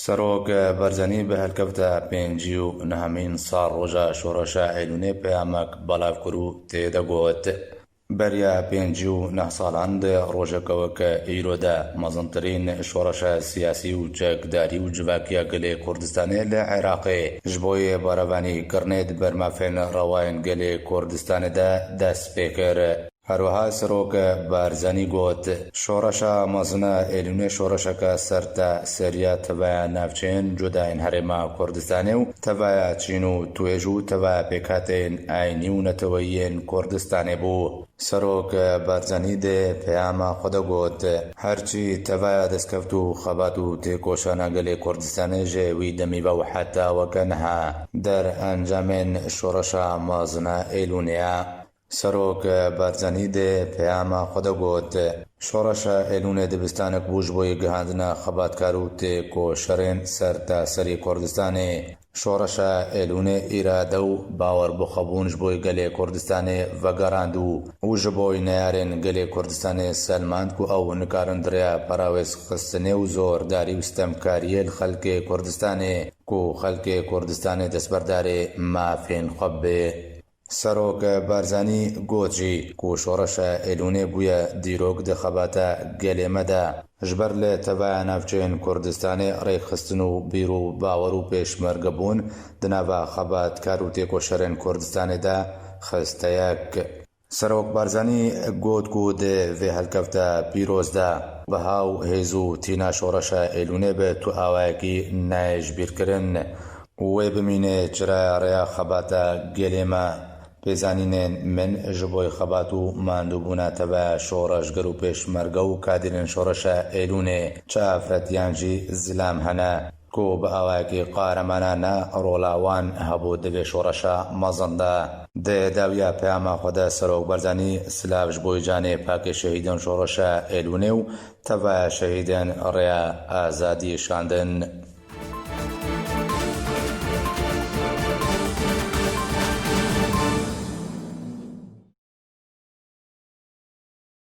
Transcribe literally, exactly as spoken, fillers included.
Serok Barzanî bi helkefta pêncî û nehemîn sal roja şoreşa Eylûnê peyamek belav kir û tê de got, Beriya pêncî û neh salan di rojeke weke îro de mezintirîn şoreşa siyasî û çekdarî û civakiya gelê Kurdistanê li Iraqê ji bo yê berevanî kirinê di bermafên rewayên gelê Kurdistanê de dest pê kir. Herwiha Serok Barzanî got, Şoreşa mezin a Êlûnê şoreşeke serta seriya tevaya navçeyên cudayên Herêma Kurdistanê û tevaya çîn û tuêj û tevaya pêkhateyên eynî û neteweyiyên Kurdistanê bû. Serok Barzanî di peyama xwe de got, Herçî tevaya destkeftû, xebat û têkoşana gelê Kurdistanê ji wî demî ve û heta weke niha der encamên şoreşa mezin a Êlûnê ye. Serok Barzanî di peyama xwe de got, Şoreşa Êlûnê dibistanek bû ji bo yê gihandina xebatkar û têkoşerên sertaserî Kurdistanê. Şoreşa Êlûnê îrade û bawerbixwebûn ji bo yê gelê Kurdistanê vegerand û û ji bo yê neyarên gelê Kurdistanê selmand ku ew nikarin di rêya perawêzxistinê û zordarî û stemkariyê li xelkê Kurdistanê ku xelkê Kurdistanê destberdarê mafên xwe bê. Serok Barzanî got jî ku şoreşa Êlûnê bûye dîrok di xebata gelê me de. Ji ber li tevaya navçeyên Kurdistanê rêkxistin û bîr û bawer û pêşmergebûn di nava xebatkar û têkoşerên Kurdistanê de xiste yek. Serok Barzanî got ku di vê helkefta pîroz de biha û hêz û tîna şoreşa Êlûnê bi tu awayekî nayê jibîrkirin. Wê bimîne çiraya rêya xebata gelê me. Pêzanînên min ji bo xebat û mandûbûna tevaya şoreşger û pêşmerge û kadîrên şoreşa Êlûnê çi afretiyan jî zilam hene ku bi awayekî qaremanane rola wan hebû di vê şoreşa mezin de. Di dawiya peyama xwe de Serok Barzanî silav ji bo canê pakê şehîdên şoreşa Êlûnê û tevaya şehîdên rêya azadiyê şandin.